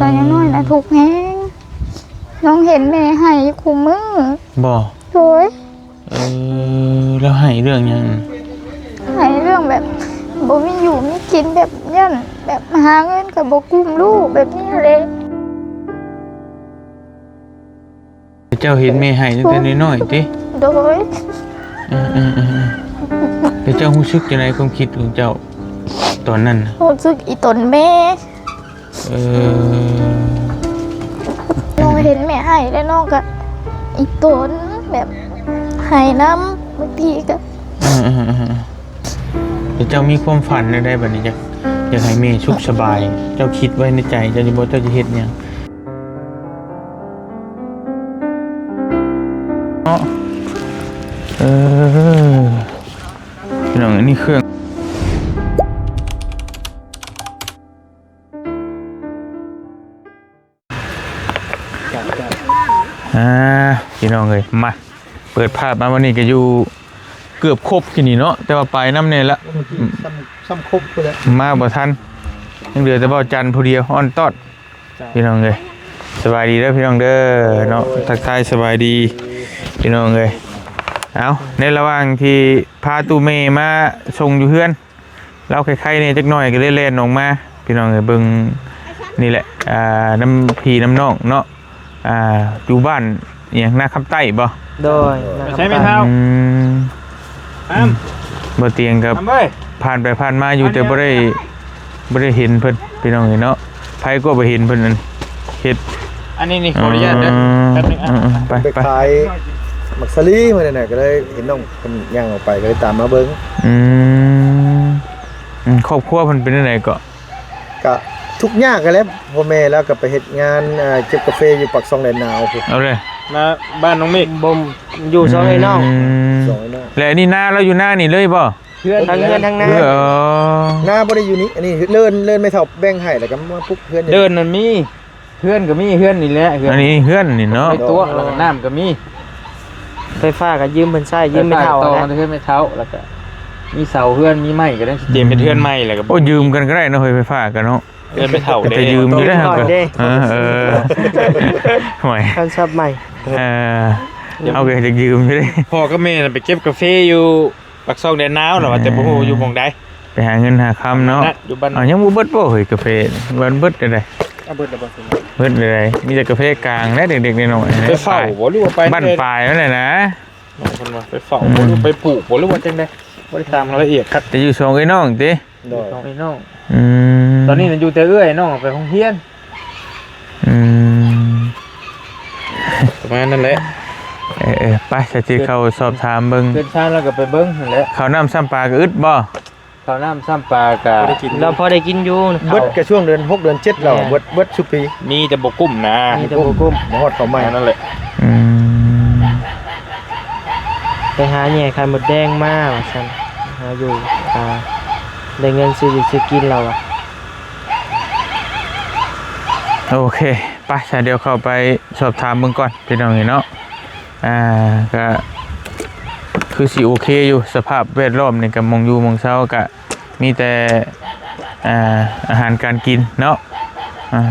ຕອນຍັງນ້ອຍນະທຸກແຮງ ນ້ອງເຫັນແມ່ໄຫ້ຢູ່ຄູ່ມື້. ບໍ່? ໂດຍ. ເອີ ແລ້ວໄຫ້ເລື່ອງຫຍັງ? ໄຫ້ເລື່ອງແບບບໍ່ມີຢູ່ມີກິນ ແບບຢ້ານແບບຫາເງິນກໍບໍ່ກຸ້ມລູກ ແບບນີ້ແຫຼະ. ເຈົ້າເຫັນແມ່ໄຫ້ຕັ້ງແຕ່ນ້ອຍໆຕິ? ໂດຍ. ເອີໆໆໆ ແລ້ວເຈົ້າຮູ້ສຶກຈັ່ງໃດ ຄວາມຄິດຂອງເຈົ້າຕອນນັ້ນນະ? ຮູ້ສຶກອີ່ຕົນແມ່. ເອີ ນ້ອງເຫັນແມ່ໄຫ້ແລ້ວນ້ອງກໍອີ່ຕົນ ແບບໄຫ້ນຳ ບາງທີກໍ ເອີໆໆ ແລ້ວເຈົ້າມີຄວາມຝັນແນວໃດບັດນີ້? ຢາກ ຢາກໃຫ້ແມ່ສຸກສະບາຍ ເຈົ້າຄິດໄວ້ໃນໃຈເຈົ້າຢູ່ບໍ່ ເຈົ້າຈະເຮັດຫຍັງ? ເນາະ ເອີ ພີ່ນ້ອງ ອັນນີ້ເຄື່ອງ ອ່າ ພີ່ນ້ອງເອີຍ ມາ ເປີດພາບມາ ວັນນີ້ກໍຢູ່ເກືອບຄົບທີ່ນີ້ເນາະ ແຕ່ວ່າໄປນຳແດ່ລະ ຊ້ຳ ຊ້ຳຄົບພຸ້ນແຫຼະ ມາບໍ່ທັນ ຍັງເຫຼືອແຕ່ເບົາຈັນຜູ້ດຽວ ອອນຕອດ. ພີ່ນ້ອງເອີຍ ສະບາຍດີເດີພີ່ນ້ອງເດີເນາະ ທັກທາຍສະບາຍດີພີ່ນ້ອງເອີຍ. ເອົາ ໃນລະຫວ່າງທີ່ພາຕູ້ແມ່ມາສົ່ງຢູ່ເຮືອນ ລາວໄຄໆແດ່ຈັກໜ້ອຍ ກໍເລີຍແລ່ນອອກມາ ພີ່ນ້ອງເອີຍ ເບິ່ງນີ້ແຫຼະ ອ່າ ນຳພີ່ນຳນ້ອງເນາະ ອ່າ ຢູ່ບ້ານ ອີຫຍັງ ນາຄຳໃຕ້ບໍ່? ໂດຍ ໄປໃສແມ່ເຖົ້າ? ອືມ ອ້ຳ ບໍ່ຕຽງກັບ ອ້ຳເອີຍ ຜ່ານໄປຜ່ານມາຢູ່ ແຕ່ບໍ່ໄດ້ ບໍ່ໄດ້ເຫັນເພິ່ນ ພີ່ນ້ອງເອີຍເນາະ ໃຜກໍໄປເຫັນເພິ່ນນັ້ນເຮັດ ອັນນີ້ນີ້ ຂໍອະນຸຍາດເດີ ເອີ ແປັບໜຶ່ງ ເອີ ເອີ ໄປ ໄປ ໄປຂາຍໝາກສາລີມື້ນັ້ນນະ ກໍເລີຍເຫັນນ້ອງເພິ່ນຍ່າງອອກໄປ ກໍເລີຍຕາມມາເບິ່ງ. ອືມ ອືມ ຄອບຄົວເພິ່ນເປັນຈັ່ງໃດເກາະ? ກະທຸກຍາກຫັ້ນແຫຼະ ພໍ່ແມ່ລາວກໍໄປເຮັດງານ ເອີ ເກັບກາເຟຢູ່ປາກຊ່ອງແດນນາວພຸ້ນ. ເອົາເລີຍ ນາບ້ານນ້ອງເມກ ບໍ່ ຢູ່ຊ່ອງໄອ້ນ້ອງ ອືມ ຊ່ອງໄອ້ນ້ອງ. ແລ້ວອັນນີ້ນາລາວຢູ່ນານີ້ເລີຍບໍ່? ເຮືອນ ທັງເຮືອນທັງນາ ເອີ ນາບໍ່ໄດ້ຢູ່ນີ້ ອັນນີ້ເລີນ ເລີນແມ່ເຖົ້າແບ່ງໃຫ້ ແລ້ວກໍມາປຸກເຮືອນຢູ່ ເດີ່ນນັ້ນມີ ເຮືອນກໍມີ ເຮືອນນີ້ແຫຼະ ເຮືອນ ອັນນີ້ເຮືອນນີ້ເນາະ ໄປຕົວະ ແລ້ວກໍນ້ຳກໍມີ ໄຟຟ້າກໍຢືມເພິ່ນໃຊ້ ຢືມແມ່ເຖົ້າ ຕໍ່ເຮືອນແມ່ເຖົ້າ ແລ້ວກໍມີເສົາເຮືອນ ມີໄມ້ ກໍໄດ້ຊິເຕຍມເປັນເຮືອນໃໝ່ ແລ້ວກໍ ໂອ້ ຢືມກັນກໍໄດ້ເນາະ ເຮີ້ຍ ໄຟຟ້າກັນເນາະ ເຮືອນແມ່ເຖົ້າເດ້ ກໍໄດ້ຢືມຢູ່ເດ້ ເອີ ເອີ ໂອ້ຍ ໂທລະສັບໃໝ່ ເອີ ເຮົາກໍຢາກຢືມຢູ່ເດ້ ພໍ່ກັບແມ່ນະໄປເກັບກາເຟຢູ່ ປາກຊ່ອງແດນນາວລະວ່າ ແຕ່ບໍ່ຮູ້ຢູ່ໝ່ອງໃດ ໄປຫາເງິນຫາຄຳເນາະ ຢູ່ບ້ານ ອ້າວ ຍັງບໍ່ເບິດບໍ່ເຮີ້ຍ ກາເຟ ວ່າມັນເບິດແນວໃດ ເອົາເບິດແລ້ວບໍ່? ເບິດແນວໃດ ມີແຕ່ກາເຟກາງແຫຼະ ເດັກໆນ້ອຍໆ ໄປເຝົ້າບໍ່ ຫຼືວ່າໄປບ້ານປາຍນັ້ນແຫຼະນະ ນ້ອງເພິ່ນວ່າໄປເຝົ້າ ອືມ ບໍ່ ຫຼືໄປປູກບໍ່ ຫຼືວ່າຈັ່ງໃດ ບໍ່ໄດ້ຖາມລາຍລະອຽດຄັກ ແຕ່ຢູ່ສອງເອື້ອຍນ້ອງຕິ? ໂດຍ ສອງເອື້ອຍນ້ອງ ອືມ ຕອນນີ້ນະຢູ່ແຕ່ເອື້ອຍ ນ້ອງໄປໂຮງຮຽນ ອືມ ປະມານນັ້ນແຫຼະ ເອີໆ ໄປ ສະຕິເຂົ້າສອບຖາມເບິ່ງ ເພື່ອນຊານລາວກໍໄປເບິ່ງຫັ້ນແຫຼະ ເຂົ້ານ້ຳຊ້ຳປາກໍອຶດບໍ່? ເຂົ້ານ້ຳຊ້ຳປາກໍ ບໍ່ໄດ້ກິນ ລາວພໍໄດ້ກິນຢູ່ ເບິດກະຊ່ວງເດືອນຫົກເດືອນເຈັດ ແມ່ນ ລາວເບິດ ເບິດຊຸປີ ມີແຕ່ບໍ່ກຸ້ມນະ ມີແຕ່ບໍ່ກຸ້ມ ບໍ່ຮອດເຂົ້າໃໝ່ ນັ້ນແຫຼະ ອືມ ໄປຫາແຍ່ໄຂ່ມົດແດງມາວ່າຊັ້ນ ຫາຢູ່ ອ່າ ໄດ້ເງິນຊື້ຢູ່ຊື້ກິນລາວວ່າ ໂອເຄ ໄປຊະ ດຽວເຂົ້າໄປສອບຖາມເບິ່ງກ່ອນ ພີ່ນ້ອງເອີຍເນາະ ອ່າ ກະຄືຊິໂອເຄຢູ່ ສະພາບແວດລ້ອມນີ້ກະ ໝ່ອງຢູ່ໝ່ອງເຊົາກະມີແຕ່ ອ່າ ອາຫານການກິນເນາະ ອ່າ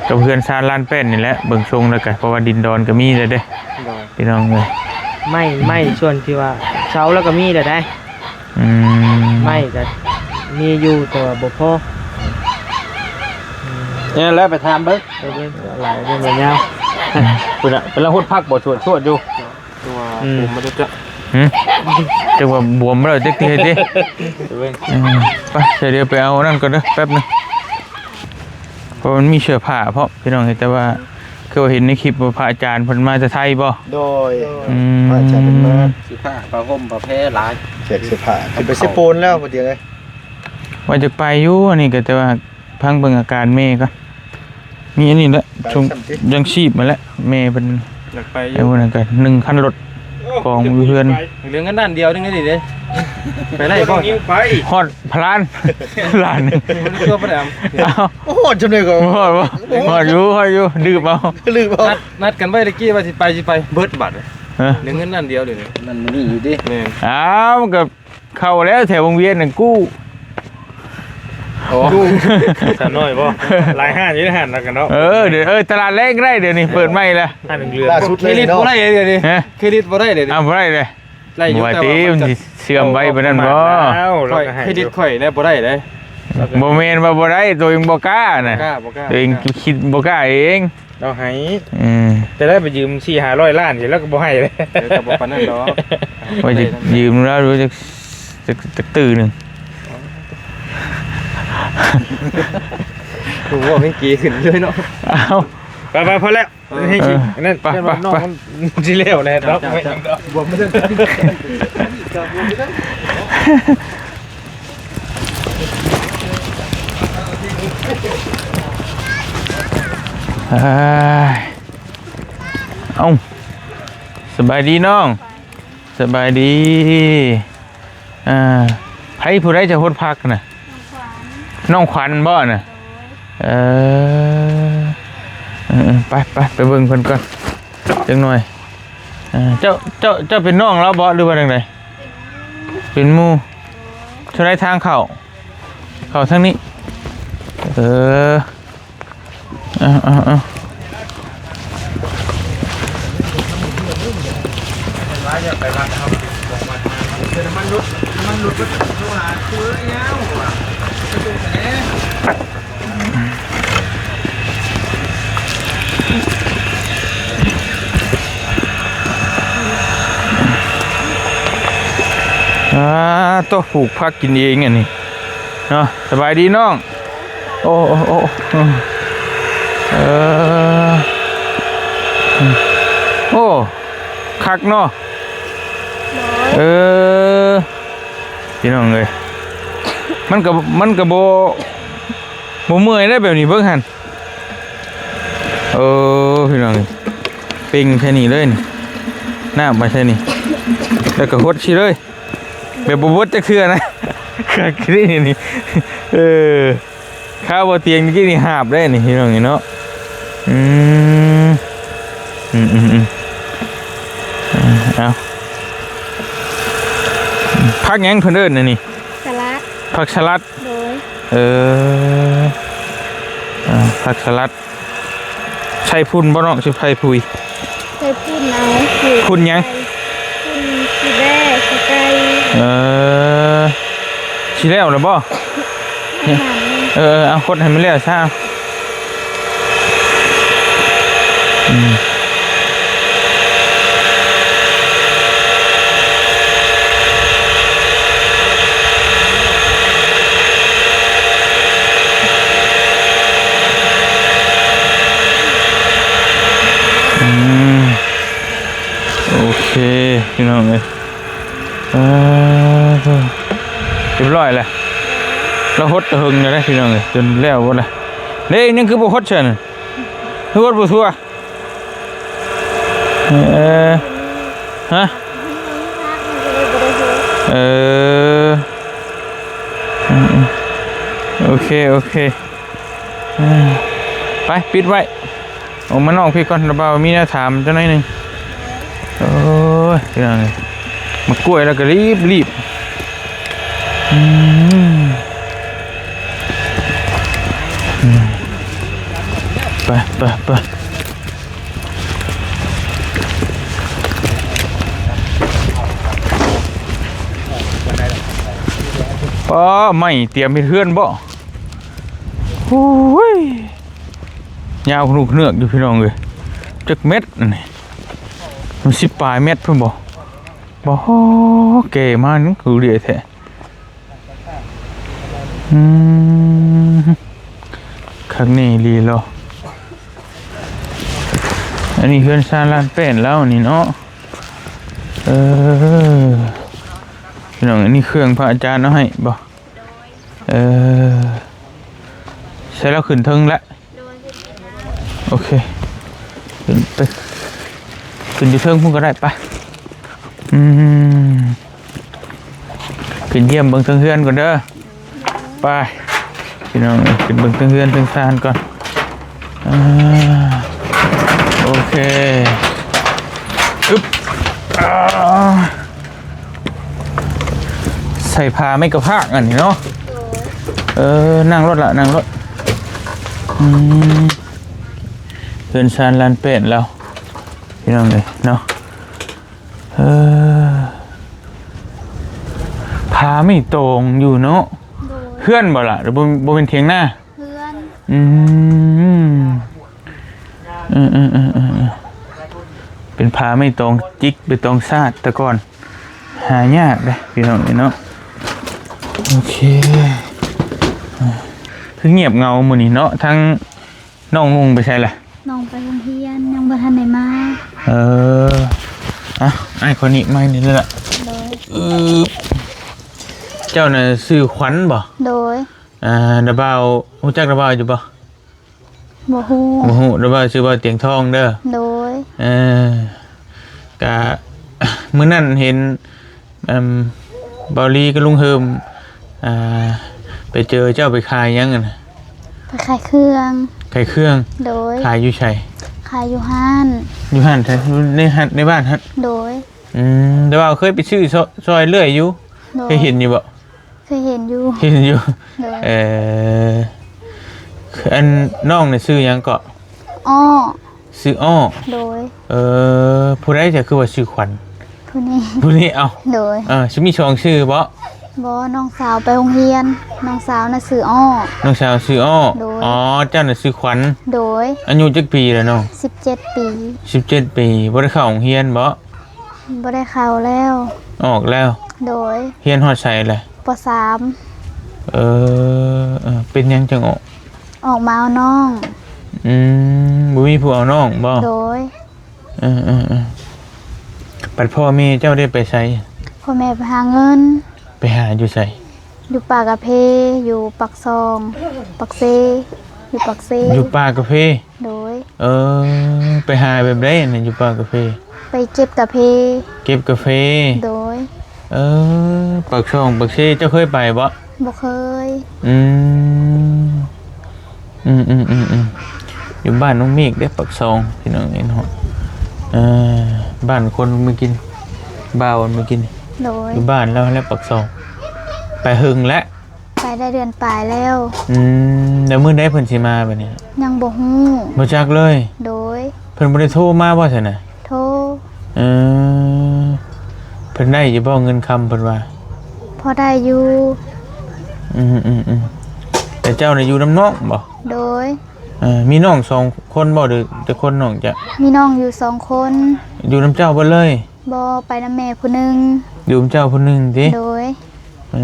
ກັບເຮືອນຊານລານແປ້ນນີ້ແຫຼະ ເບິ່ງຊົງແລ້ວກະ ເພາະວ່າດິນດອນກະມີແລ້ວເດ້ ໂດຍ ພີ່ນ້ອງເອີຍ ໄມ້ ໄມ້ສ່ວນທີ່ວ່າເຊົາແລ້ວກະມີແລ້ວໃດ ອືມ ໄມ້ກໍມີຢູ່ ແຕ່ວ່າບໍ່ພໍ ແມ່ນແລ້ວ ໄປຖາມເບິ່ງ ໄປເບິ່ງ ຫຼາຍເບິ່ງຍາວ ພຸ້ນນະ ກຳລັງຫົດຜັກບໍ່ ຊວດໆຢູ່ ຕົວ ອືມ ຜົມມັນຈະ ຫື ຈັກວ່າບວມແລ້ວຈັກທີຕິ ໄປເບິ່ງ ອືມ ໄປ ດຽວໄປເອົານັ້ນກ່ອນເດີ ແປັບໜຶ່ງ ເພາະມັນມີເສື້ອຜ້າພ້ອມ ພີ່ນ້ອງເອີຍ ແຕ່ວ່າ ຄືວ່າເຫັນໃນຄລິບວ່າພະອາຈານເພິ່ນມາແຕ່ໄທບໍ່? ໂດຍ ອືມ ພະອາຈານເພິ່ນມາ ເສື້ອຜ້າ ຜ້າຫົ່ມ ຜ້າແພຫຼາຍ ແຈກເສື້ອຜ້າ ຂຶ້ນໄປເຊໂປນແລ້ວ ບໍ່ເຕີງເອີຍ ວ່າຈະໄປຢູ່ ອັນນີ້ກໍ ແຕ່ວ່າຟັງເບິ່ງອາການແມ່ກ່ອນ ມີອັນນີ້ແຫຼະ ໄປຊ້ຳຕິ ຍັງຊີບມາແຫຼະ ແມ່ເພິ່ນ ຢາກໄປຢູ່ ແຕ່ວ່ານັ້ນກໍໜຶ່ງຄັນລົດ ກອງຢູ່ເຮືອນ ເຫຼືອເງິນລ້ານດຽວໜຶ່ງນີ້ເດ້ ໄປໄດ້ບໍ່? ຮອດພະລ້ານ ລ້ານໜຶ່ງ ບໍ່ໄດ້ຕົວະປານໃດ ອ້າວ ບໍ່ຮອດຈຳເລີຍກໍ ບໍ່ຮອດບໍ່? ບໍ່ຮອດ ຮອດຢູ່ ຮອດຢູ່ ດື່ມເອົາ ດື່ມເອົາ ນັດ ນັດກັນໄວ້ຕະກີ້ວ່າຊິໄປ ຊິໄປ ເບິດບາດນີ້ ຮະ ເລື່ອງເງິນລ້ານດຽວເດ ນັ້ນນີ້ຢູ່ເດ້ ແມ່ນ ອ້າວ ມັນກໍເຂົ້າແລ້ວ ແຖວວົງວຽນນັ້ນກູ້ ໂອ້ ສາວນ້ອຍບໍ່? ຫຼາຍຮ້ານຢູ່ເດ້ຮ້ານລະກັນເນາະ. ເອີ ດຽວ ເອີ ຕະຫຼາດແລງໄດ້ ດຽວນີ້ເປີດໃໝ່ລະ ຮ້ານເຫຼືອງ ລ່າສຸດເລີຍເນາະ. ເຄຣດິດບໍ່ໄດ້ເດ ເດ ເດ ຮະ? ເຄຣດິດບໍ່ໄດ້ເດ ເດ ເອົາ ບໍ່ໄດ້ເດ. ໄດ້ຢູ່ ແຕ່ວ່າມັນຈະເຊື່ອມໄວປານນັ້ນບໍ່? ຂ້ອຍ ເຄຣດິດຂ້ອຍແນວບໍ່ໄດ້ເດ້. ບໍ່ແມ່ນວ່າບໍ່ໄດ້ ໂຕເອງບໍ່ກ້ານະ. ບໍ່ກ້າ ບໍ່ກ້າ ໂຕເອງຄິດບໍ່ກ້າເອງ. ລາວໃຫ້ ອືມ ແຕ່ລາວໄປຢືມສີ່ຫ້າຮ້ອຍລ້ານຊິ ລາວກໍບໍ່ໃຫ້ເດ້. ເອີ ກໍບໍ່ປານນັ້ນດອກ. ວ່າຈະຢືມລາວດູ ຈັກ ຈັກ ຈັກຕື້ໜຶ່ງ. ໂອ້ໂຫ ແມ່ງເກຂຶ້ນເລີຍເນາະ. ເອົາ ໄປໆ ພໍແລ້ວ. ເອີ ໃຫ້ຊິ ເອີ ນັ້ນ ໄປ ໄປ ໄປ ນ້ອງມັນຊິແລ້ວແຫຼະເນາະ. ເຈົ້າ ເຈົ້າ ບໍ່ ບໍ່ໄດ້ ເອົ້າ ສະບາຍດີນ້ອງ. ສະບາຍດີ. ອ່າ ໃຜຜູ້ໃດຈະຫົດຜັກນະ? ນ້ອງຂວັນ ນ້ອງຂວັນບໍ່ນະ? ໂດຍ ເອີ ເອີ ເອີ ໄປ ໄປ ໄປເບິ່ງເພິ່ນກ່ອນຈັກໜ່ອຍ. ເອີ ເຈົ້າ ເຈົ້າ ເຈົ້າເປັນນ້ອງລາວບໍ່ ຫຼືວ່າຈັ່ງໃດ? ເປັນໝູ່ ເປັນໝູ່. ໂດຍ ເທົ່າໃດທາງເຂົ້າ? ເຂົ້າທາງນີ້. ເອີ ເອົາ ເອົາ ເອົາ. ອ່າ ໂຕ ປູກຜັກກິນເອງອັນນີ້ເນາະ. ສະບາຍດີນ້ອງ. ໂອ້ ໂອ້ ໂອ້ ເອີ ໂອ້ ຄັກເນາະ. ໂດຍ ເອີ ພີ່ນ້ອງເອີຍ ມັນກໍ ມັນກໍບໍ່ ບໍ່ເມື່ອຍໄດ໋ແບບນີ້ ເບິ່ງຫັ້ນ. ເອີ ພີ່ນ້ອງເອີຍ ເປັງໃສ່ນີ້ເລີຍນີ້ ນ້ຳມາໃສ່ນີ້ ແລ້ວກໍຫົດຊິເລີຍ. ແບບບໍ່ເບິດຈັກເທື່ອນະ ຄັກນີ້ນີ້. ເອີ ຄາວບໍ່ຕຽງກີ້ນີ້ຫາບໄດ້ນີ້ພີ່ນ້ອງນີ້ເນາະ. ອືມ ອືມ ອືມ ອືມ ເອົາ ຜັກຫຍັງເພິ່ນເອີ້ນອັນນີ້? ສະຫຼັດ ຜັກສະຫຼັດ. ໂດຍ ເອີ ອ່າ ຜັກສະຫຼັດ. ໃສ່ຝຸ່ນບໍ່ນ້ອງ ຊິໃສ່ຝຸ່ນ? ໃສ່ຝຸ່ນເອົາ. ຝຸ່ນຫຍັງ? ຝຸ່ນຂີ້ແບ້ ຂີ້ໄກ່. ເອີ ຊິແລ້ວແລ້ວບໍ່? ເອີ ເອົາ ຄົດໃຫ້ມັນແລ້ວຊະ. ອືມ ອືມ ໂອເຄ ພີ່ນ້ອງເອີຍ ເອີ ໂທ້ ຮຽບຮ້ອຍແລ້ວ. ລາວຫົດແຕ່ເຫິງແລ້ວເດ້ ພີ່ນ້ອງເອີຍ ຈົນແລ້ວເບິດແລ້ວ. ເດ້ ຍັງຄືບໍ່ຫົດຊັ້ນ? ຄືຫົດບໍ່ທົ່ວ? ເອີ ຮະ? ເອີ ອືມໆ ໂອເຄ ໂອເຄ ເອີ ໄປ ປິດໄວ້. ອອກມານອກພີ້ກ່ອນ ລະບ່າວມີແນວຖາມຈັກໜ້ອຍໜຶ່ງ. ໂອ້ຍ ພີ່ນ້ອງເອີຍ ໝາກກ້ວຍລະກະລີບໆ. ອືມ ອືມ ໄປ ໄປ ໄປ. ປ້າ ໄມ້ຕຽມເຮັດເຮືອນບໍ? ໂອ້ຍ ຍາວໜູກເໜືອກຢູ່ພີ່ນ້ອງເອີຍ. ຈັກແມັດອັນນີ້? ມັນສິບປາຍແມັດພຸ້ນບໍ? ບໍ່ ແກ່ມານີ້ຄືເລຍແທ້. ອືມ ຄັກແນ່ອີ່ຫຼີເນາະ. ອັນນີ້ເຮືອນຊານລ້ານແປ້ນລາວນີ້ເນາະ. ເອີ ພີ່ນ້ອງ ອັນນີ້ເຄື່ອງພະອາຈານເອົາໃຫ້ບໍ? ໂດຍ ເອີ ໃສ່ລາວຂຶ້ນເທິງລະ. ໂດຍ ໂອເຄ ຂຶ້ນໄປ ຂຶ້ນຢູ່ເທິງພຸ້ນກໍໄດ້ ໄປ. ອືມ ຂຶ້ນຢ້ຽມເບິ່ງເທິງເຮືອນກ່ອນເດີ. ໄປ ພີ່ນ້ອງເອີຍ ຂຶ້ນເບິ່ງເທິງເຮືອນເທິງຊານກ່ອນ. ອ່າ ໂອເຄ ອຶບ ອ່າ ໃສ່ຜ້າໄມ້ກະພາກອັນນີ້ເນາະ. ໂດຍ ເ ເອີ ນັ່ງລົດລະ ນັ່ງລົດ. ອືມ ເຮືອນຊານລ້ານແປດລາວ ພີ່ນ້ອງເອີຍເນາະ. ເອີ ຜາໄມ້ຕອງຢູ່ເນາະ. ໂດຍ. ເຮືອນບໍ່ລະ ຫຼືບໍ່ ບໍ່ແມ່ນຖຽງນາ? ເຮືອນ. ອືມ ເອີໆໆໆ ເປັນຜາໄມ້ຕອງຈິກ ໄມ້ຕອງຊາດແຕ່ກ່ອນ ຫາຍາກເດ້ພີ່ນ້ອງເອີຍເນາະ. ໂອເຄ ຄືງຽບເຫງົາມື້ນີ້ເນາະ. ທັງນ້ອງນຸ່ງໄປໃສລະ? ນ້ອງໄປໂຮງຮຽນ ຍັງບໍ່ທັນໄດ້ມາ. ເອີ ອ່ະ ອ້າຍຂໍໜີບໄມ້ນີ້ເດີລະ. ໂດຍ. ອື ເຈົ້ານະຊື່ຂວັນບໍ່? ໂດຍ. ອ່າ ລະບ່າວ ຮູ້ຈັກລະບ່າວຢູ່ບໍ່? ບໍ່ຮູ້. ບໍ່ຮູ້. ລະບ່າວຊື່ບ່າວຕຽງທອງເດີ. ໂດຍ. ເອີ ກະມື້ນັ້ນເຫັນ ອືມ ບ່າວລີກັບລຸງເຮີມ ອ່າ ໄປເຈີເຈົ້າໄປຂາຍຫຍັງຫັ້ນນະ? ໄປຂາຍເຄື່ອງ. ຂາຍເຄື່ອງ. ໂດຍ. ຂາຍຢູ່ໃສ? ຂາຍຢູ່ຮ້ານ. ຢູ່ຮ້ານໃສ? ຢູ່ໃນຮ້ານ ໃນບ້ານຫັ້ນ? ໂດຍ. ອືມ ແຕ່ວ່າເຄີຍໄປຊື້ ຊ່ອຍເລື້ອຍຢູ່. ໂດຍ. ເຄີຍເຫັນຢູ່ບໍ່? ເຄີຍເຫັນຢູ່. ເຫັນຢູ່. ໂດຍ. ເອີ ອັນ ນ້ອງນີ້ຊື່ຫຍັງເກາະ? ອ້ອ. ຊື່ອ້ອ. ໂດຍ. ເອີ ຜູ້ໃດຈະຄືວ່າຊື່ຂວັນ? ຜູ້ນີ້. ຜູ້ນີ້ ເອົ້າ. ໂດຍ. ເອີ ຊິມີສອງຊື່ບໍ? ບໍ່ ນ້ອງສາວໄປໂຮງຮຽນ ນ້ອງສາວນະຊື່ອ້ອ. ນ້ອງສາວຊື່ອ້ອ. ໂດຍ. ອໍ ເຈົ້ານະຊື່ຂວັນ. ໂດຍ. ອາຍຸຈັກປີລະນ້ອງ? ສິບເຈັດປີ. ສິບເຈັດປີ. ບໍ່ໄດ້ເຂົ້າໂຮງຮຽນບໍ? ບໍ່ໄດ້ເຂົ້າແລ້ວ. ອອກແລ້ວ. ໂດຍ. ຮຽນຮອດໃສລະ? ປໍສາມ. ເອີ ເປັນຫຍັງຈັ່ງອອກ? ອອກມາເອົານ້ອງ. ອືມ ບໍ່ມີຜູ້ເອົານ້ອງບໍ? ໂດຍ. ເອີໆໆ ບັດພໍ່ແມ່ເຈົ້າໄດ້ໄປໃສ? ພໍ່ແມ່ໄປຫາເງິນ. ໄປຫາຢູ່ໃສ? ຢູ່ປ່າກະເພ ຢູ່ປາກຊ່ອງ ປາກເຊ ຢູ່ປາກເຊ. ຢູ່ປ່າກະເພ? ໂດຍ. ເອີ ໄປຫາແບບໃດຫັ້ນ ຢູ່ປ່າກະເພ? ໄປເກັບກາເຟ. ເກັບກາເຟ. ໂດຍ. ເອີ ປາກຊ່ອງ ປາກເຊ ເຈົ້າເຄີຍໄປບໍ່? ບໍ່ເຄີຍ. ອືມ ອືມໆໆໆ ຢູ່ບ້ານນ້ອງເມກເດ້ ປາກຊ່ອງ ພີ່ນ້ອງເອີຍເນາະ. ເອີ ບ້ານຄົນມື້ກີ້ ບ່າວມື້ກີ້. ໂດຍ. ຢູ່ບ້ານລາວແຫຼະ ປາກຊ່ອງ. ໄປເຫິງແລ້ວ? ໄປໄດ້ເດືອນປາຍແລ້ວ. ອືມ ແລ້ວມື້ໃດເພິ່ນຊິມາບັດນີ້? ຍັງບໍ່ຮູ້. ບໍ່ຈັກເລີຍ? ໂດຍ. ເພິ່ນບໍ່ໄດ້ໂທມາບໍ່ຊັ້ນນະ? ໂທ. ເອີ ເພິ່ນໄດ້ຢູ່ບໍ່ເງິນຄຳເພິ່ນວ່າ? ພໍໄດ້ຢູ່. ອືມໆໆ ແຕ່ເຈົ້ານະຢູ່ນຳນ້ອງບໍ່? ໂດຍ. ເອີ ມີນ້ອງສອງຄົນບໍ່ ຫຼືຈັກຄົນນ້ອງເຈົ້າ? ມີນ້ອງຢູ່ສອງຄົນ. ຢູ່ນຳເຈົ້າເບິດເລີຍ? ບໍ່ ໄປນຳແມ່ຜູ້ໜຶ່ງ. ຢູ່ນຳເຈົ້າຜູ້ໜຶ່ງຕິ? ໂດຍ. ເອີ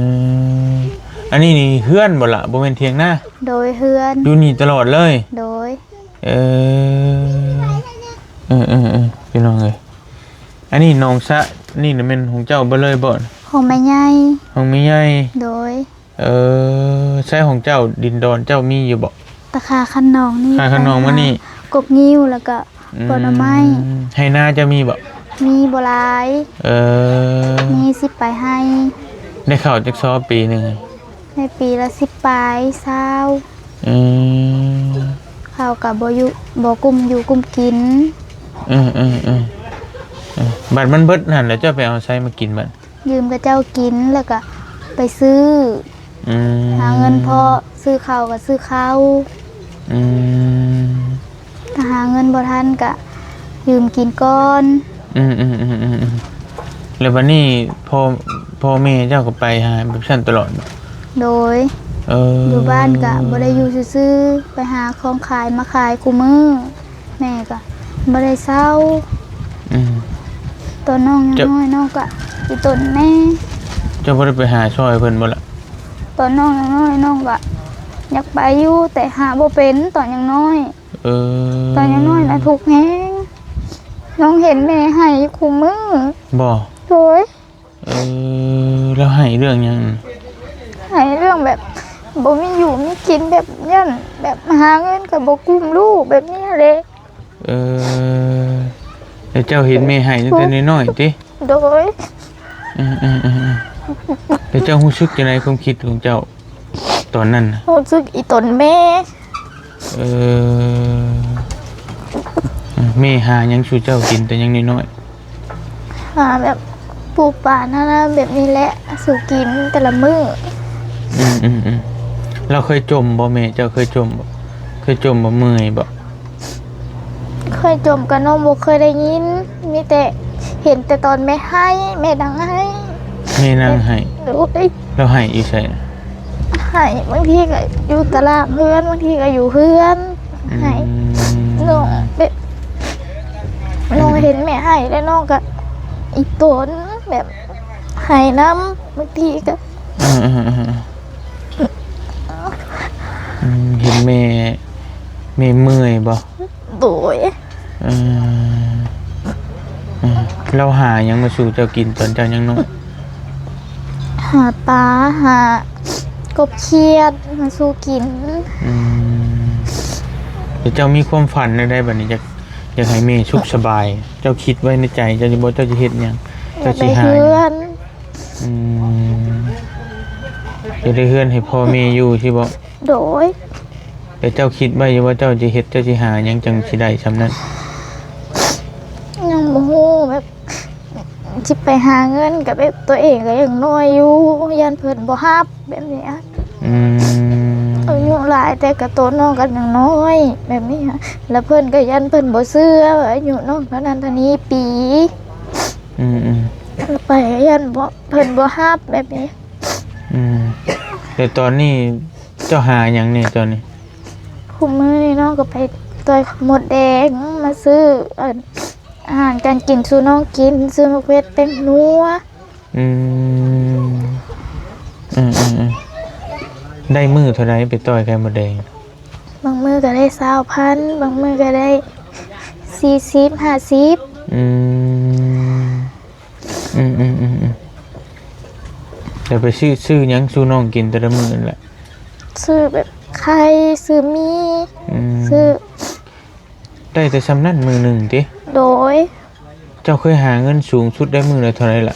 ອັນນີ້ນີ້ເຮືອນບໍ່ລະ? ບໍ່ແມ່ນຖຽງນາ? ໂດຍ ເຮືອນ. ຢູ່ນີ້ຕະຫຼອດເລີຍ? ໂດຍ. ເອີ ເອີໆໆ ພີ່ນ້ອງເອີຍ ອັນນີ້ໜອງສະນີ້ນະແມ່ນຂອງເຈົ້າເບິດເລີຍບໍ່? ຂອງແມ່ໃຫຍ່. ຂອງແມ່ໃຫຍ່. ໂດຍ. ເອີ ໃຊ້ຂອງເຈົ້າ ດິນດອນເຈົ້າມີຢູ່ບໍ່? ຕາຄາຄັນໜອງນີ້. ຄາຄັນໜອງມານີ້ ກົກງິ້ວ ແລ້ວກະ ອືມ ຜົນໄມ້. ໄຮ່ນາເຈົ້າມີບໍ່? ມີບໍ່ຫຼາຍ. ເອີ ມີສິບປາຍໄຮ່. ໄດ້ເຂົ້າຈັກຊອບປີໜຶ່ງ? ໃນປີລະສິບປາຍ ຊາວ. ອືມ ເຂົ້າກະບໍ່ຢູ່ ບໍ່ກຸ້ມຢູ່ກຸ້ມກິນ. ເອີໆໆ ເອີ ບັດມັນເບິດຫັ້ນແລ້ວ ເຈົ້າໄປເອົາໃສມາກິນບັດ? ຢືມເຂົາເຈົ້າກິນ ແລ້ວກະໄປຊື້. ອືມ ຫາເງິນພໍຊື້ເຂົ້າກະຊື້ເຂົ້າ. ອືມ ຖ້າຫາເງິນບໍ່ທັນກະຢືມກິນກ່ອນ. ອືມໆໆໆ ແລ້ວບັດນີ້ພໍ່ ພໍ່ແມ່ເຈົ້າກະໄປຫາແບບຊັ້ນຕະຫຼອດບໍ່? ໂດຍ. ເອີ ຢູ່ບ້ານກະບໍ່ໄດ້ຢູ່ຊື່ໆ ໄປຫາຂອງຂາຍມາຂາຍຄູ່ມື້. ແມ່ກະບໍ່ໄດ້ເຊົາ. ອືມ ຕອນນ້ອງຍັງນ້ອຍ ນ້ອງກະອີ່ຕົນແດ່. ເຈົ້າບໍ່ໄດ້ໄປຫາຊ່ອຍເພິ່ນບໍ່ລະ? ຕອນນ້ອງຍັງນ້ອຍ ນ້ອງກະຢາກໄປຢູ່ ແຕ່ຫາບໍ່ເປັນຕອນຍັງນ້ອຍ. ເອີ ຕອນຍັງນ້ອຍນະທຸກແຮງ ນ້ອງເຫັນແມ່ໄຫ້ຢູ່ຄູ່ມື້. ບໍ່? ໂດຍ. ເອີ ແລ້ວໄຫ້ເລື່ອງຫຍັງ? ໄຫ້ເລື່ອງແບບບໍ່ມີຢູ່ມີກິນ ແບບຢ້ານແບບຫາເງິນກະບໍ່ກຸ້ມລູກ ແບບນີ້ຫັ້ນແຫຼະ. ເອີ ແລ້ວເຈົ້າເຫັນແມ່ໄຫ້ຕັ້ງແຕ່ນ້ອຍໆຕິ? ໂດຍ. ເອີໆໆໆ ແລ້ວເຈົ້າຮູ້ສຶກຈັ່ງໃດ ຄວາມຄິດຂອງເຈົ້າຕອນນັ້ນນະ? ຮູ້ສຶກອີ່ຕົນແມ່. ເອີ ແມ່ຫາຫຍັງສູ່ເຈົ້າກິນແຕ່ຍັງນ້ອຍໆ? ຫາແບບປູກປານະ ແບບນີ້ແຫຼະ ສູ່ກິນແຕ່ລະມື້. ອືມໆ ລາວເຄີຍຈົ່ມບໍ່ແມ່? ເຈົ້າເຄີຍຈົ່ມບໍ່? ເຄີຍຈົ່ມບໍ່? ເມື່ອຍບໍ່? ເຄີຍຈົ່ມກໍນ້ອງບໍ່ເຄີຍໄດ້ຍິນ ມີແຕ່ເຫັນແຕ່ຕອນແມ່ໄຫ້ ແມ່ນັ່ງໄຫ້. ແມ່ນັ່ງໄຫ້? ໂດຍ. ລາວໄຫ້ຢູ່ໃສ? ໄຫ້ບາງທີກໍຢູ່ຕາລ່າງເຮືອນ ບາງທີກໍຢູ່ເຮືອນ. ອືມ. ໄຫ້ນ້ອງແບບ ອືມ ນ້ອງເຫັນແມ່ໄຫ້ແລ້ວນ້ອງກໍອີ່ຕົນ ແບບໄຫ້ນຳ ບາງທີກໍ ເອີໆໆ ອືມ ເຫັນແມ່ ແມ່ເມື່ອຍບໍ່? ໂດຍ. ເອີ ເອີ ລາວຫາຫຍັງມາສູ່ເຈົ້າກິນຕອນເຈົ້າຍັງນ້ອຍ? ຫາປາ ຫາກົບຂຽດມາສູ່ກິນ. ອືມ ແລ້ວເຈົ້າມີຄວາມຝັນແນວໃດບັດນີ້? ຢາກ ຢາກໃຫ້ແມ່ສຸກສະບາຍ ເຈົ້າຄິດໄວ້ໃນໃຈເຈົ້າຢູ່ບໍ່ ເຈົ້າຊິເຮັດຫຍັງ? ເຈົ້າຊິຫາຫຍັງ? ອືມ ຢາກໄດ້ເຮືອນໃຫ້ພໍ່ແມ່ຢູ່ຊີ້ບໍ່? ໂດຍ. ແລ້ວເຈົ້າຄິດໄວ້ຢູ່ວ່າເຈົ້າຊິເຮັດ ເຈົ້າຊິຫາຫຍັງຈັ່ງຊິໄດ້ຊ່ຳນັ້ນ? ຍັງບໍ່ຮູ້ ແບບຊິໄປຫາເງິນກໍແບບຕົວເອງກໍຍັງນ້ອຍຢູ່ ຢ້ານເພິ່ນບໍ່ຮັບແບບນີ້. ອືມ ອາຍຸຫຼາຍແຕ່ກໍໂຕນ້ອງກໍຍັງນ້ອຍແບບນີ້ ແລ້ວເພິ່ນກໍຢ້ານເພິ່ນບໍ່ເຊື່ອ ອາຍຸນ້ອງເທົ່ານັ້ນເທົ່ານີ້ປີ. ອືມໆ ໄປຢ້ານບໍ່ ເພິ່ນບໍ່ຮັບແບບນີ້. ອືມ ແລ້ວຕອນນີ້ເຈົ້າຫາຫຍັງແດ່ຕອນນີ້? ຄູ່ມື້ນີ້ນ້ອງກໍໄປຕ່ອຍໄຂ່ມົດແດງ ມາຊື້ ເອີ ອາຫານການກິນສູ່ນ້ອງກິນ ຊື້ໝາກເຜັດ ແປ້ງນົວ. ອືມ ອືມໆໆ ໄດ້ມື້ເທົ່າໃດໄປຕ່ອຍໄຂ່ມົດແດງ? ບາງມື້ກໍໄດ້ຊາວພັນ ບາງມື້ກໍໄດ້ສີ່ສິບ ຫ້າສິບ. ອືມ ອືມໆໆໆ ແລ້ວໄປຊື້ ຊື້ຫຍັງສູ່ນ້ອງກິນແຕ່ລະມື້ນັ້ນລະ? ຊື້ແບບໄຂ່ ຊື້ໝີ່ ອືມ ຊື້ ໄດ້ແຕ່ຊ່ຳນັ້ນມື້ໜຶ່ງຕິ? ໂດຍ. ເຈົ້າເຄີຍຫາເງິນສູງສຸດໄດ້ມື້ລະເທົ່າໃດລະ?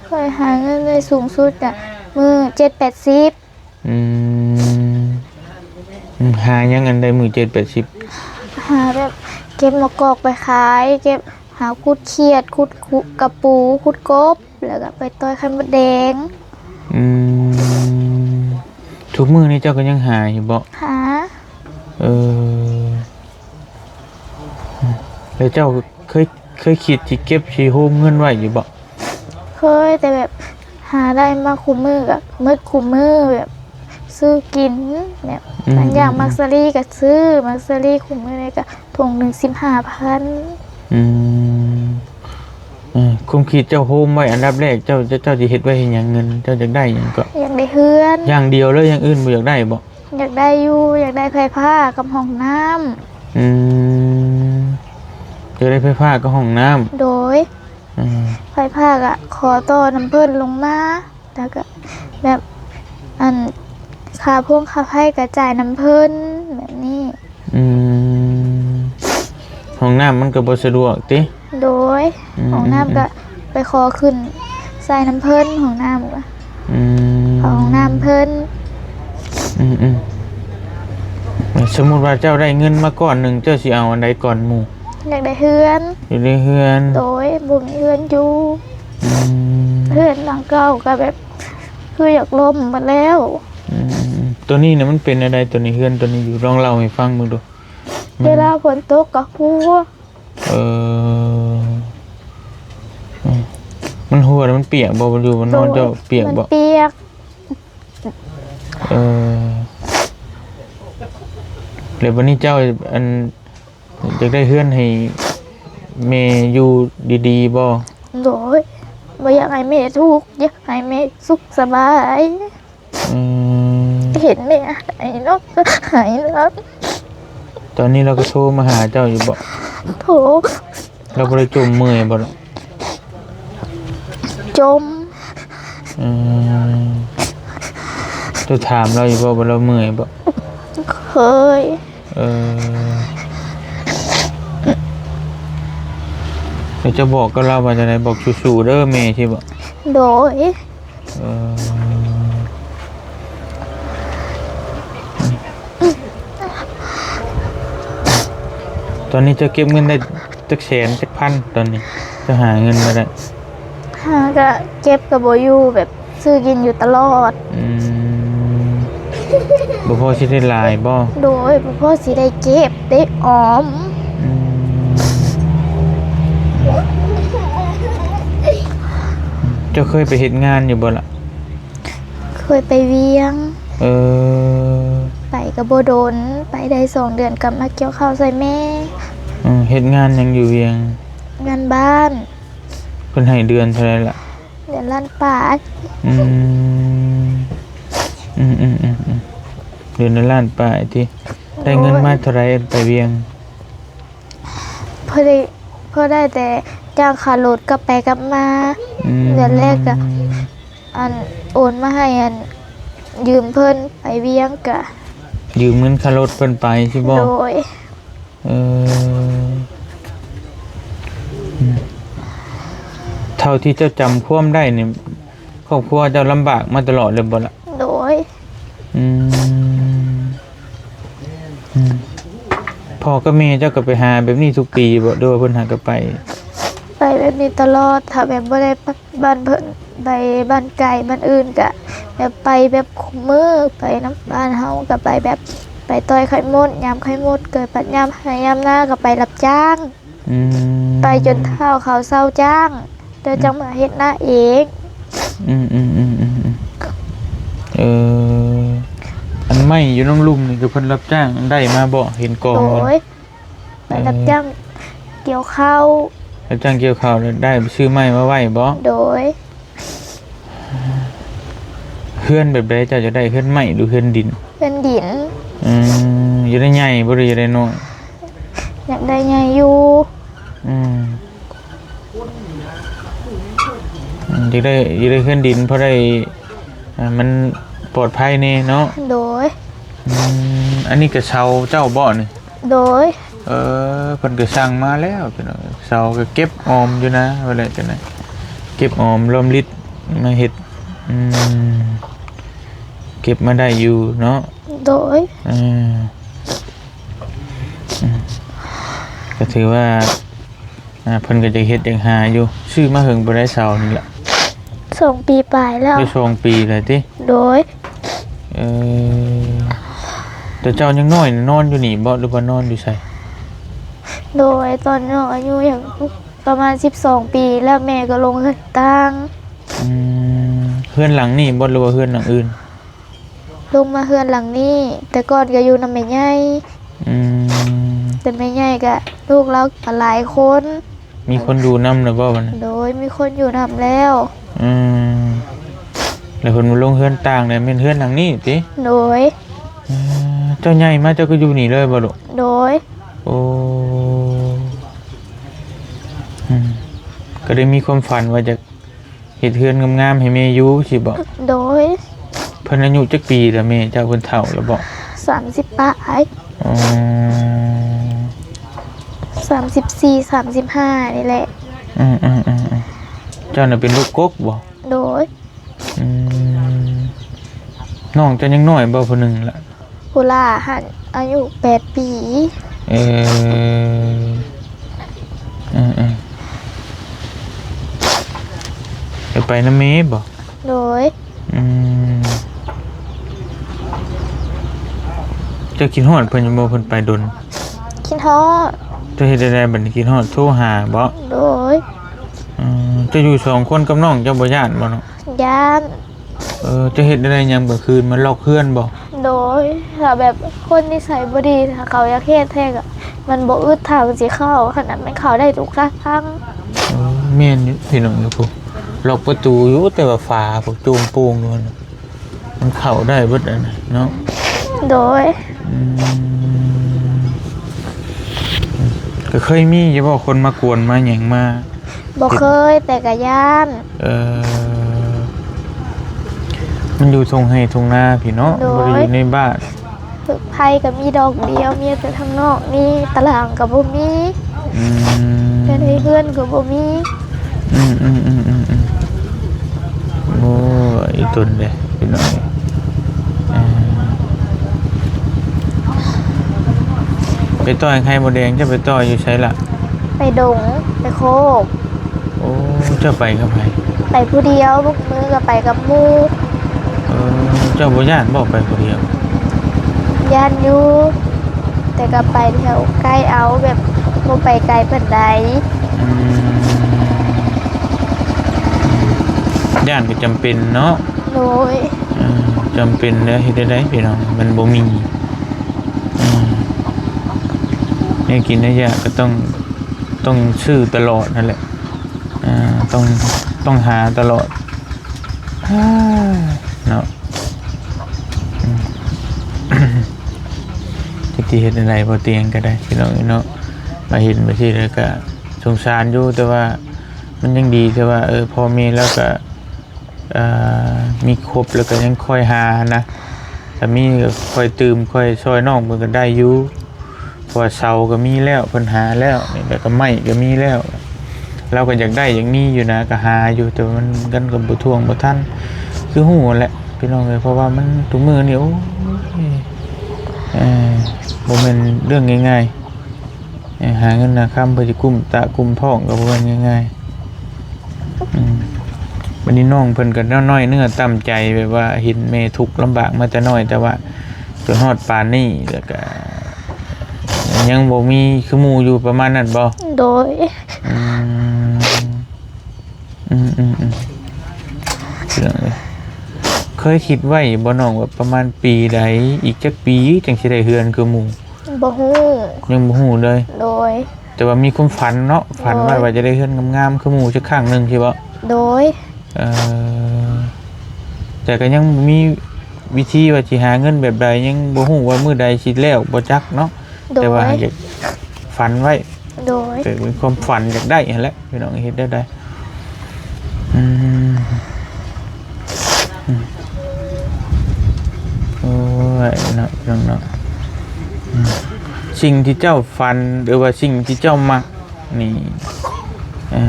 ເຄີຍຫາເງິນໄດ້ສູງສຸດກະມື້ເຈັດແປດສິບ. ອືມ ອືມ ຫາຫຍັງອັນໄດ້ມື້ເຈັດແປດສິບ? ຫາແບບເກັບໝາກກອກໄປຂາຍ ເກັບ ຫາຂຸດຂຽດ ຂຸດກະປູ ຂຸດກົບ ແລ້ວກໍໄປຕ່ອຍໄຂ່ມົດແດງ. ອືມ ທຸກມື້ນີ້ເຈົ້າກໍຍັງຫາຢູ່ບໍ່? ຫາ. ເອີ ແລ້ວເຈົ້າເຄີຍ ເຄີຍຄິດຊິເກັບຊິໂຮມເງິນໄວ້ຢູ່ບໍ່? ເຄີຍ ແຕ່ແບບຫາໄດ້ມາຄູ່ມື້ກໍໝົດຄູ່ມື້ ແບບຊື້ກິນ ແບບ ອືມ ມັນຢາກ ອືມ ມັກສາລີກໍຊື້ ມັກສາລີຄູ່ມື້ນີ້ກໍຖົງໜຶ່ງສິບຫ້າພັນ. ອືມ ເອີ ຄວາມຄິດເຈົ້າໂຮມໄວ້ອັນດັບແລກ ເຈົ້າ ເຈົ້າ ເຈົ້າຊິເຮັດໄວ້ເຮັດຫຍັງ? ເງິນເຈົ້າຢາກໄດ້ຫຍັງເກາະ? ຢາກໄດ້ເຮືອນຢ່າງດຽວເລີຍ ຢ່າງອື່ນບໍ່ຢາກໄດ້ບໍ່? ຢາກໄດ້ຢູ່ ຢາກໄດ້ໄຟຟ້າກັບຫ້ອງນ້ຳ. ອືມ ຢາກໄດ້ໄຟຟ້າກັບຫ້ອງນ້ຳ. ໂດຍ. ອືມ ໄຟຟ້າກະຂໍຕໍ່ນຳເພິ່ນລົງມາ ແລ້ວກະແບບ ອັນ ຄ່າພວງຄ່າໄຟກະຈ່າຍນຳເພິ່ນແບບນີ້. ອືມ ຫ້ອງນ້ຳມັນກໍບໍ່ສະດວກຕິ? ໂດຍ. ອືມ ຫ້ອງນ້ຳ ອືມ ກະໄປຂໍຂຶ້ນໃສ່ນຳເພິ່ນ ຫ້ອງນ້ຳກະ ອືມ ເຂົ້າຫ້ອງນ້ຳເພິ່ນ. ອືມໆ ສົມມຸດວ່າເຈົ້າໄດ້ເງິນມາກ້ອນໜຶ່ງ ເຈົ້າຊິເອົາອັນໃດກ່ອນໝູ່? ຢາກໄດ້ເຮືອນ. ຢາກໄດ້ເຮືອນ. ໂດຍ ບໍ່ມີເຮືອນຢູ່. ອືມ ເຮືອນຫຼັງເກົ່າກໍແບບ ຄືຢາກລົ້ມໝົດແລ້ວ. ອືມ ໂຕນີ້ນະມັນເປັນແນວໃດ? ໂຕນີ້ ເຮືອນໂຕນີ້ຢູ່ ລອງເລົ່າໃຫ້ຟັງເບິ່ງດູ. ເວລາຝົນຕົກກໍຮົ່ວ. ເອີ ມັນຮົ່ວແລ້ວມັນປຽກບໍ່? ຢູ່ມັນນອນເຈົ້າປຽກບໍ່? ໂດຍ ມັນປຽກ. ເອີ ແລ້ວບັດນີ້ເຈົ້າ ອັນ ຢາກໄດ້ເຮືອນໃຫ້ແມ່ຢູ່ດີໆບໍ່? ໂດຍ ບໍ່ຢາກໃຫ້ແມ່ທຸກ ຢາກໃຫ້ແມ່ສຸກສະບາຍ. ອືມ ເຫັນແມ່ໄຫ້ນ້ອງກໍໄຫ້ນຳ. ຕອນນີ້ລາວກໍໂທມາຫາເຈົ້າຢູ່ບໍ່? ໂທ. ລາວບໍ່ໄດ້ຈົ່ມເມື່ອຍບໍ່ລະ? ຈົ່ມ. ອືມ ເຈົ້າຖາມລາວຢູ່ບໍ່ວ່າລາວເມື່ອຍບໍ່? ເຄີຍ. ເອີ ແລ້ວເຈົ້າບອກກັບລາວວ່າຈັ່ງໃດ? ບອກສູ້ໆເດີແມ່ຊີ້ບໍ່? ໂດຍ. ເອີ ຕອນນີ້ເຈົ້າເກັບເງິນໄດ້ຈັກແສນ ຈັກພັນ? ຕອນນີ້ເຈົ້າຫາເງິນມາໄດ້ ຫາກະເກັບກະບໍ່ຢູ່ ແບບຊື້ກິນຢູ່ຕະຫຼອດ. ອືມ ບໍ່ພໍຊິໄດ້ຫຼາຍບໍ່? ໂດຍ ບໍ່ພໍຊິໄດ້ເກັບໄດ້ອອມ. ອືມ ເຈົ້າເຄີຍໄປເຮັດງານຢູ່ບໍ່ລະ? ເຄີຍໄປວຽງ. ເອີ ໄປກໍບໍ່ດົນ ໄປໄດ້ສອງເດືອນກໍມາກ່ຽວເຂົ້າຊ່ອຍແມ່. ເຮັດງານຫຍັງຢູ່ວຽງ? ງານບ້ານ. ເພິ່ນໃຫ້ເດືອນເທົ່າໃດລະ? ເດືອນລ້ານປາຍ. ອືມ ອືມໆໆ ເດືອນລະລ້ານປາຍຕິ. ໂດຍ ໄດ້ເງິນມາເທົ່າໃດໄປວຽງ? ພໍໄດ້ ພໍໄດ້ແຕ່ຈ້າງຄ່າລົດກັບໄປກັບມາ. ອືມ ເດືອນແລກກະ ອັນ ໂອນມາໃຫ້ ອັນ ຢືມເພິ່ນໄປວຽງກະ ຢືມເງິນຄ່າລົດເພິ່ນໄປຊີ້ບໍ? ໂດຍ. ເອີ ອືມ ເທົ່າທີ່ເຈົ້າຈຳຄວາມໄດ້ນີ້ ຄອບຄົວເຈົ້າລຳບາກມາຕະຫຼອດເລີຍບໍ່ລະ? ໂດຍ. ອືມ ອືມ ພໍ່ກັບແມ່ເຈົ້າກໍໄປຫາແບບນີ້ທຸກປີບໍ່ ຫຼືວ່າເພິ່ນຫາກໍໄປ? ໄປແບບນີ້ຕະຫຼອດ ຖ້າແບບບໍ່ໄດ້ໄປບ້ານເພິ່ນ ໄປບ້ານໄກບ້ານອື່ນກະແບບໄປແບບຄູ່ມື້ ໄປນຳບ້ານເຮົາກໍໄປແບບໄປຕ່ອຍໄຂ່ມົດ ຍາມໄຂ່ມົດເກີດ ບັດຍາມໄຮ່ຍາມນາກໍໄປຮັບຈ້າງ. ອືມ ໄປຈົນເຖົ້າເຂົາເຊົາຈ້າງ ແລ້ວຈັ່ງມາເຮັດນາເອງ. ອືມໆໆໆ ເອີ ອັນໄມ້ຢູ່ນຳລຸ່ມນີ້ກໍເພິ່ນຮັບຈ້າງໄດ້ມາບໍ່? ເຫັນກອງ. ໂດຍ ໄປຮັບຈ້າງກ່ຽວເຂົ້າ. ເອີ ຮັບຈ້າງກ່ຽວເຂົ້າແລ້ວໄດ້ຊື້ໄມ້ມາໄວ້ບໍ່? ໂດຍ. ເຮືອນແບບໃດເຈົ້າຢາກໄດ້ ເຮືອນໄມ້ຫຼືເຮືອນດິນ? ເຮືອນດິນ. ອືມ ຢາກໄດ້ໃຫຍ່ບໍ່ ຫຼືຢາກໄດ້ນ້ອຍ? ຢາກໄດ້ໃຫຍ່ຢູ່. ອືມ ອືມ ຢາກໄດ້ ຢາກໄດ້ເຮືອນດິນ ພໍໄດ້ ອ່າ ມັນປອດໄພແດ່ເນາະ. ໂດຍ. ອືມ ອັນນີ້ກະເຊົາເຈົ້າບໍ່ນີ້? ໂດຍ. ເອີ ເພິ່ນກໍສັ່ງມາແລ້ວ ເຊົາກໍເກັບອອມຢູ່ນະ ວ່າແຫຼະຈັ່ງໃດ ເກັບອອມລອມລິດມາເຮັດ. ອືມ ເກັບມາໄດ້ຢູ່ເນາະ. ໂດຍ. ເອີ ອືມ ກໍຖືວ່າ ອ່າ ເພິ່ນກໍຈະເຮັດຢາກຫາຢູ່. ຊື້ມາເຖິງປານໃດເຊົານີ້ລະ? ສອງປີປາຍແລ້ວ. ໄດ້ສອງປີແລ້ວຕິ? ໂດຍ. ເອີ ແຕ່ເຈົ້າຍັງນ້ອຍນະ ນອນຢູ່ນີ້ບໍ່ ຫຼືວ່ານອນຢູ່ໃສ? ໂດຍ ຕອນນ້ອງອາຍຸຍັງປະມານສິບສອງປີ ແລ້ວແມ່ກໍລົງເຮືອນຕ່າງ. ອືມ ເຮືອນຫຼັງນີ້ບໍ່ ຫຼືວ່າເຮືອນຫຼັງອື່ນ? ລົງມາເຮືອນຫຼັງນີ້ ແຕ່ກ່ອນກໍຢູ່ນຳແມ່ໃຫຍ່. ອືມ ແຕ່ແມ່ໃຫຍ່ກໍລູກລາວກໍຫຼາຍຄົນ. ມີຄົນຢູ່ນຳແລ້ວບໍ່ບັດນີ້? ໂດຍ ມີຄົນຢູ່ນຳແລ້ວ. ອືມ ແລ້ວເພິ່ນມາລົງເຮືອນຕ່າງ ແລ້ວແມ່ນເຮືອນຫຼັງນີ້ຕິ? ໂດຍ. ເອີ ເຈົ້າໃຫຍ່ມາເຈົ້າກໍຢູ່ນີ້ເລີຍບໍ່ລູກ? ໂດຍ. ໂອ້ ອືມ ກໍໄດ້ມີຄວາມຝັນວ່າຈະ ເຮັດເຮືອນງາມໆໃຫ້ແມ່ຢູ່ຊີ້ບໍ? ໂດຍ. ເພິ່ນອາຍຸຈັກປີລະແມ່ເຈົ້າ? ເພິ່ນເຖົ້າລະບໍ? ສາມສິບປາຍ. ອໍ ສາມສິບສີ່ ສາມສິບຫ້ານີ້ແຫຼະ. ອືມໆໆໆ ເຈົ້ານະເປັນລູກກົກບໍ? ໂດຍ. ອືມ ນ້ອງເຈົ້າຍັງນ້ອຍບໍ ຜູ້ໜຶ່ງລະ? ຜູ້ຫຼ້າຫັ້ນອາຍຸແປດປີ. ເອີ ເອີໆ ໄປນຳແມ່ບໍ? ໂດຍ. ອືມ ເຈົ້າຄິດຮອດເພິ່ນຢູ່ບໍ່? ເພິ່ນໄປດົນ. ຄິດຮອດ. ເຈົ້າເຮັດແນວໃດບັດນີ້ ຄິດຮອດໂທຫາບໍ? ໂດຍ. ອືມ ເຈົ້າຢູ່ສອງຄົນກັບນ້ອງ ເຈົ້າບໍ່ຢ້ານບໍເນາະ? ຢ້ານ. ເອີ ເຈົ້າເຮັດແນວໃດ ຍາມກາງຄືນມາລັອກເຮືອນບໍ? ໂດຍ. ຖ້າແບບຄົນນິໄສບໍ່ດີ ຖ້າເຂົາຢາກເຮັດແທ້ກໍມັນບໍ່ອຶດທາງຊິເຂົ້າ ຂະໜາດມັນເຂົ້າໄດ້ທຸກທາງ. ເອີ ແມ່ນຢູ່ພີ່ນ້ອງເອີຍ ລັອກປະຕູຢູ່ ແຕ່ວ່າຝາພວກໂຈງໂປ່ງຢູ່ຫັ້ນ ມັນເຂົ້າໄດ້ເບິດຫັ້ນນະເນາະ. ໂດຍ. ອືມ ກໍເຄີຍມີຢູ່ບໍ່ ຄົນມາກວນມາຫຍັງມາ? ບໍ່ເຄີຍ ແຕ່ກໍຢ້ານ. ເອີ ມັນຢູ່ທົ່ງໄຮ່ທົ່ງນາພີ້ເນາະ. ໂດຍ. ບໍ່ໄດ້ຢູ່ໃນບ້ານ. ໄຟກໍມີດອກດຽວ ມີແຕ່ທາງນອກນີ້ ຕາລາງກໍບໍ່ມີ. ອືມ ແຕ່ໃນເຮືອນກໍບໍ່ມີ. ອືມໆໆໆ ໂອ້ ອີ່ຕົນເດ້ພີ່ນ້ອງ. ເອີ ໄປຕໍ່ໄຂ່ມົດແດງ ເຈົ້າໄປຕໍ່ຢູ່ໃສລະ? ໄປດົງ ໄປໂຄກ. ໂອ້ ເຈົ້າໄປກັບໃຜ? ໄປຜູ້ດຽວ ບາງມື້ກໍໄປກັບໝູ່. ເອີ ເຈົ້າບໍ່ຢ້ານບໍ່ ໄປຜູ້ດຽວ? ຢ້ານຢູ່ ແຕ່ກໍໄປແຖວໃກ້ເອົາ ແບບບໍ່ໄປໄກປານໃດ. ອືມ ຢ້ານກໍຈຳເປັນເນາະ. ໂດຍ. ເອີ ຈຳເປັນແລ້ວ ເຮັດແນວໃດພີ່ນ້ອງ ມັນບໍ່ມີ ເອີ ແນວກິນແນວຢາກກໍຕ້ອງ ຕ້ອງຊື້ຕະຫຼອດຫັ້ນແຫຼະ ເອີ ຕ້ອງ ຕ້ອງຫາຕະຫຼອດ ເນາະ. ອືມ ຈັກຊິເຮັດແນວໃດ ບໍ່ຕຽງກໍໄດ້ພີ່ນ້ອງເອີຍເນາະ ມາເຫັນແບບຊີ້ແລ້ວກໍສົງສານຢູ່ ແຕ່ວ່າມັນຍັງດີທີ່ວ່າ ເອີ ພໍ່ແມ່ລາວກໍ ເອີ ມີຄົບ ແລ້ວກໍຍັງຄ່ອຍຫານະ ຖ້າມີກໍຄ່ອຍຕື່ມ ຄ່ອຍຊ່ອຍນ້ອງເພິ່ນກໍໄດ້ຢູ່. ເພາະວ່າເສົາກໍມີແລ້ວ ເພິ່ນຫາແລ້ວ ນີ້ ແລ້ວກໍໄມ້ກໍມີແລ້ວ ລາວກໍຢາກໄດ້ຢາກມີຢູ່ນະ ກໍຫາຢູ່ ແຕ່ວ່າມັນ ມັນກໍບໍ່ທ່ວງບໍ່ທັນ ຄືຮູ້ຫັ້ນແຫຼະພີ່ນ້ອງເອີຍ. ເພາະວ່າມັນ ທຸກມື້ນີ້ ໂອ້ຍ ເອີ ບໍ່ແມ່ນເລື່ອງງ່າຍໆ ເອີ ຫາເງິນຫາຄຳເພື່ອຊິກຸ້ມຕາກຸ້ມທ້ອງກໍບໍ່ແມ່ນງ່າຍໆ. ອືມ ບັດນີ້ນ້ອງເພິ່ນກໍນ້ອຍເນື້ອຕ່ຳໃຈ ແບບວ່າເຫັນແມ່ທຸກລຳບາກມາແຕ່ນ້ອຍ ແຕ່ວ່າຈົນຮອດປານນີ້ ແລ້ວກໍຍັງບໍ່ມີຄືໝູ່ຢູ່ ປະມານນັ້ນບໍ່? ໂດຍ. ອືມ ອືມໆໆ ເລື່ອງເອີຍ ເຄີຍຄິດໄວ້ບໍ່ນ້ອງ ວ່າປະມານປີໃດ ອີກຈັກປີຈັ່ງຊິໄດ້ເຮືອນຄືໝູ່? ບໍ່ຮູ້. ຍັງບໍ່ຮູ້ເລີຍ? ໂດຍ. ແຕ່ວ່າມີຄວາມຝັນເນາະ ຝັນໄວ້ ໂດຍ ວ່າຈະໄດ້ເຮືອນງາມໆຄືໝູ່ຈັກຄັ້ງໜຶ່ງຊີ້ບໍ່? ໂດຍ. ເອີ ແຕ່ກໍຍັງບໍ່ມີວິທີວ່າຊິຫາເງິນແບບໃດ ຍັງບໍ່ຮູ້ວ່າມື້ໃດຊິແລ້ວ ບໍ່ຈັກເນາະ. ໂດຍ. ແຕ່ວ່າຢາກ ຝັນໄວ້. ໂດຍ. ກໍເປັນຄວາມຝັນຢາກໄດ້ຫັ້ນແຫຼະ ພີ່ນ້ອງ ເຮັດແນວໃດ? ອືມ ອືມ ໂອ້ຍ ເນາະ ພີ່ນ້ອງເນາະ ອືມ ສິ່ງທີ່ເຈົ້າຝັນ ຫຼືວ່າສິ່ງທີ່ເຈົ້າມັກນີ້ ເອີ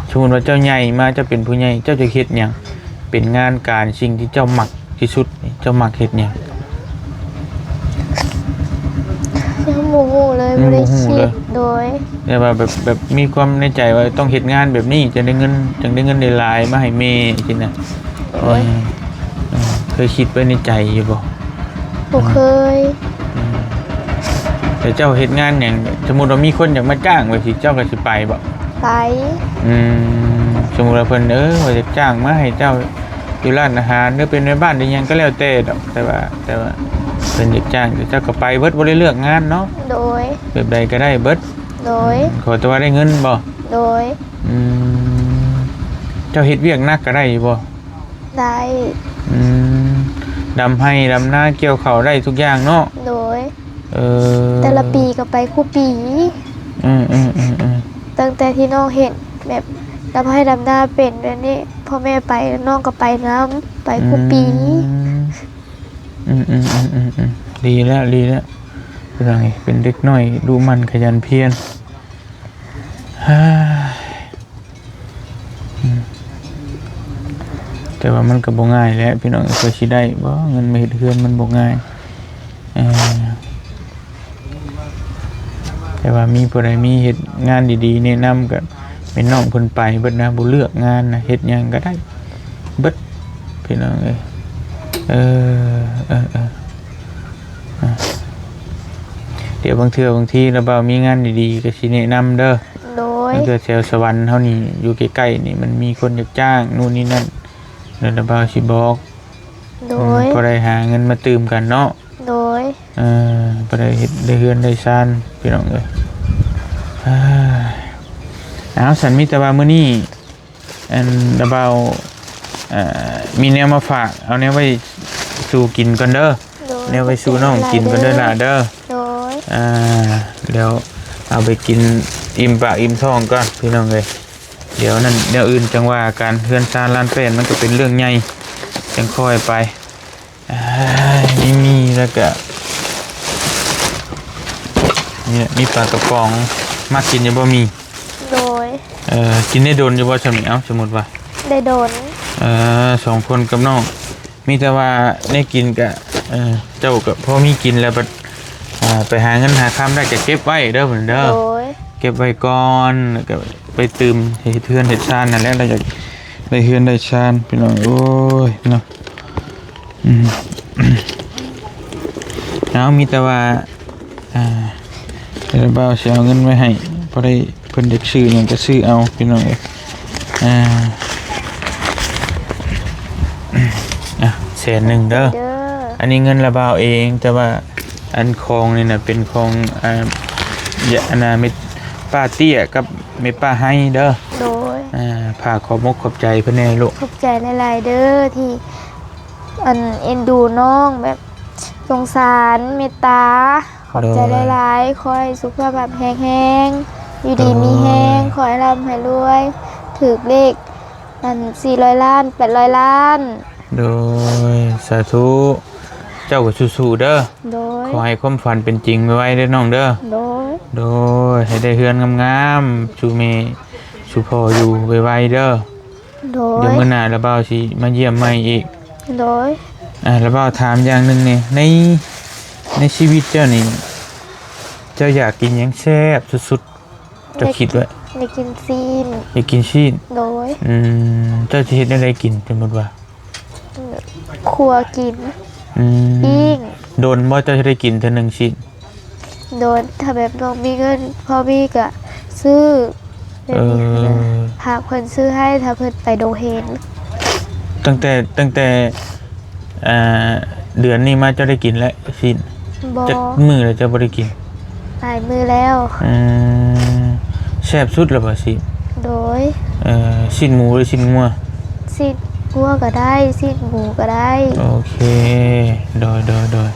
ສົມມຸດວ່າເຈົ້າໃຫຍ່ມາ ເຈົ້າເປັນຜູ້ໃຫຍ່ ເຈົ້າຈະເຮັດຫຍັງ ເປັນງານການ ສິ່ງທີ່ເຈົ້າມັກ ທີ່ສຸດນີ້ ເຈົ້າມັກເຮັດຫຍັງ? ຍັງບໍ່ຮູ້ເລີຍ ຍັງບໍ່ຮູ້ເລີຍ ບໍ່ໄດ້ຄິດ. ໂດຍ. ແຕ່ວ່າແບບ ແບບມີຄວາມໃນໃຈວ່າຕ້ອງເຮັດງານແບບນີ້ ຈັ່ງໄດ້ເງິນ ຈັ່ງໄດ້ເງິນໄດ້ຫຼາຍມາໃຫ້ແມ່ຊີ້ນະ. ໂດຍ. ເອີ ເອີ ເຄີຍຄິດໄວ້ໃນໃຈຢູ່ບໍ່? ບໍ່ເຄີຍ. ອືມ ແຕ່ເຈົ້າເຮັດງານຫຍັງ? ສົມມຸດວ່າມີຄົນຢາກມາຈ້າງແບບຊີ້ ເຈົ້າກໍຊິໄປບໍ່? ໄປ. ອືມ ສົມມຸດວ່າເພິ່ນ ເອີ ວ່າຢາກຈ້າງມາໃຫ້ເຈົ້າ ຢູ່ຮ້ານອາຫານ ຫຼືເປັນແມ່ບ້ານ ຫຼືຫຍັງກໍແລ້ວແຕ່ດອກ ແຕ່ວ່າ ແຕ່ວ່າເພິ່ນຢາກຈ້າງ ເຈົ້າກໍໄປເບິດ ບໍ່ໄດ້ເລືອກງານເນາະ? ໂດຍ. ແບບໃດກໍໄດ້ເບິດ? ໂດຍ. ຂໍແຕ່ວ່າໄດ້ເງິນບໍ່? ໂດຍ. ອືມ ເຈົ້າເຮັດວຽກໜັກກໍໄດ້ຢູ່ບໍ່? ໄດ້. ອືມ ດຳໄຮ່ດຳນາ ກ່ຽວເຂົ້າໄດ້ທຸກຢ່າງເນາະ? ໂດຍ. ເອີ ແຕ່ລະປີກໍໄປຄູ່ປີ. ອືມໆໆໆ ຕັ້ງແຕ່ທີ່ນ້ອງເຮັດແບບດຳໄຮ່ດຳນາເປັນແບບນີ້ ພໍ່ແມ່ໄປ ນ້ອງກໍໄປນຳ ໄປຄູ່ປີ. ອືມ ອືມໆໆໆ ດີແລ້ວ ດີແລ້ວ ເປັນຫຍັງນີ້ ເປັນເດັກນ້ອຍດຸໝັ່ນຂະຫຍັນພຽນ. ອືມ ແຕ່ວ່າມັນກໍບໍ່ງ່າຍແຫຼະພີ່ນ້ອງ ກວ່າຊິໄດ້ບໍ່ ເງິນມາເຮັດເຮືອນມັນບໍ່ງ່າຍ. ເອີ ແຕ່ວ່າມີຜູ້ໃດມີເຮັດງານດີໆແນະນຳ ກໍແມ່ນນ້ອງເພິ່ນໄປເບິດນະ ບໍ່ເລືອກງານນະ ເຮັດຫຍັງກໍໄດ້ເບິດພີ່ນ້ອງເອີຍ. ເອີ ເອີ ເອີ ດຽວບາງເທື່ອບາງທີລະບ່າວມີງານດີໆ ກໍຊິແນະນຳເດີ. ໂດຍ. ບາງເທື່ອແຖວສະຫວັນເຮົານີ້ ຢູ່ໃກ້ໆນີ້ ມັນມີຄົນຢາກຈ້າງ ນູ້ນນີ້ນັ້ນ ແລ້ວລະບ່າວຊິບອກ. ໂດຍ. ອືມ ພໍໄດ້ຫາເງິນມາຕື່ມກັນເນາະ. ໂດຍ. ເອີ ພໍໄດ້ເຮັດໄດ້ເຮືອນໄດ້ຊານ ພີ່ນ້ອງເອີຍ. ເອົາ ຊັ້ນມີແຕ່ວ່າມື້ນີ້ ອັນ ລະບ່າວ ເອີ ມີແນວມາຝາກ ເອົາແນວໄວ້ສູ່ກິນກ່ອນເດີ. ໂດຍ. ແນວໄວ້ສູ່ນ້ອງກິນກ່ອນເດີຫຼ້າເດີ. ໂດຍ. ອ່າ ແລ້ວເອົາໄປກິນອີ່ມປາກອີ່ມທ້ອງກ່ອນ ພີ່ນ້ອງເອີຍ. ດຽວນັ້ນແນວອື່ນຈັ່ງວ່າກັນ ເຮືອນຊານລ້ານແປ້ນມັນກໍເປັນເລື່ອງໃຫຍ່ ຈັ່ງຄ່ອຍໄປ. ເອີຍ ມີ ມີແລ້ວກະ ນີ້ແຫຼະ ມີປາກະປ໋ອງ ມັກກິນຢູ່ບໍ່ໝີ່? ໂດຍ. ເອີ ກິນໄດ້ດົນຢູ່ບໍ່ຊ່ຳນີ້? ເອົ້າ ສົມມຸດວ່າ ໄດ້ດົນ. ເອີ ສອງຄົນກັບນ້ອງ ມີແຕ່ວ່າແນວກິນກະ ເອີ ເຈົ້າກະພໍມີກິນແລ້ວ ບັດ ອ່າ ໄປຫາເງິນຫາຄຳໄດ້ກະເກັບໄວ້ເດີ ເດີ. ໂດຍ. ເກັບໄວ້ກ່ອນ ແລ້ວກະໄປຕື່ມເຮັດເຮືອນເຮັດຊານນັ້ນແຫຼະ ແລ້ວຢາກໄດ້ເຮືອນໄດ້ຊານ ພີ່ນ້ອງ. ໂອ້ຍ ເນາະ. ອືມ ເ ເອົາ ມີແຕ່ວ່າ ອ່າ ດຽວບ່າວຊິເອົາເງິນໄວ້ໃຫ້ ພໍໄດ້ເພິ່ນຢາກຊື້ຫຍັງກໍຊື້ເອົາ ພີ່ນ້ອງເອີຍ. ອ່າ ອ່ະ ແສນໜຶ່ງເດີ ເດີ ອັນນີ້ເງິນລະບ່າວເອງ ແຕ່ວ່າອັນຂອງນີ້ນະເປັນຂອງ ອ່າ ຍະ ອັນນ່າ ແມ່ປ້າເຕ້ຍກັບແມ່ປ້າໄຮເດີ. ໂດຍ ອ່າ ຝາກຂອບອົກຂອບໃຈເພິ່ນແດ່ລູກ. ຂອບໃຈຫຼາຍໆເດີ ທີ່ ອັນ ເອັນດູນ້ອງ ແບບ ສົງສານ ເມດຕາ ຂອບໃຈ ໂດຍ ຫຼາຍໆ. ຂໍໃຫ້ສຸຂະພາບແຮງແຮງ ຢູ່ດີມີແຮງ ໂດຍ ຂໍໃຫ້ລ່ຳໃຫ້ລວຍ ຖືກເລກ ອັນ ສີ່ຮ້ອຍລ້ານ ແປດຮ້ອຍລ້ານ. ໂດຍ ສາທຸ. ເຈົ້າກໍສູ້ໆເດີ. ໂດຍ ຂໍໃຫ້ຄວາມຝັນເປັນຈິງໄວໆເດີນ້ອງເດີ. ໂດຍ ໂດຍ ໃຫ້ໄດ້ເຮືອນງາມໆ ສູ່ແມ່ສູ່ພໍ່ຢູ່ໄວໆເດີ. ໂດຍ ດຽວມື້ໜ້າລະບ່າວຊິມາຢ້ຽມໃໝ່ອີກ. ໂດຍ ອ່າ ລະບ່າວຖາມຢ່າງໜຶ່ງແດ່ ໃນ ໃນຊີວິດເຈົ້ານີ້ ເຈົ້າຢາກກິນຫຍັງແຊບສຸດໆ ເຈົ້າຄິດໄວ້? ຢາກກິນຊີ້ນ. ຢາກກິນຊີ້ນ? ໂດຍ ອືມ ເຈົ້າຊິເຮັດແນວໃດກິນ ສົມມຸດວ່າ? ຄົ່ວກິນ. ອືມ ປີ້ງ. ດົນບໍ່ເຈົ້າຊິໄດ້ກິນເທື່ອໜຶ່ງຊີ້ນ? ໂດນ ຖ້າແບບນ້ອງມີເງິນພໍມີກະຊື້ ແບບນີ້ ເອີ ຫາເພິ່ນຊື້ໃຫ້ ຖ້າເພິ່ນໄປດົງເຫັນ. ຕັ້ງແຕ່ ຕັ້ງແຕ່ ອ່າ ເດືອນນີ້ມາເຈົ້າໄດ້ກິນແລ້ວຊີ້ນ? ບໍ່ ຈັກມື້ແລ້ວເຈົ້າບໍ່ໄດ້ກິນ? ຫຼາຍມື້ແລ້ວ. ອືມ ແຊບສຸດແລ້ວບໍ່ຊີ້ນ? ໂດຍ ເອີ ຊີ້ນໝູຫຼືຊີ້ນງົວ? ຊີ້ນງົວກໍໄດ້ ຊີ້ນໝູກໍໄດ້. ໂອເຄ ໂດຍ ໂດຍ ໂດຍ.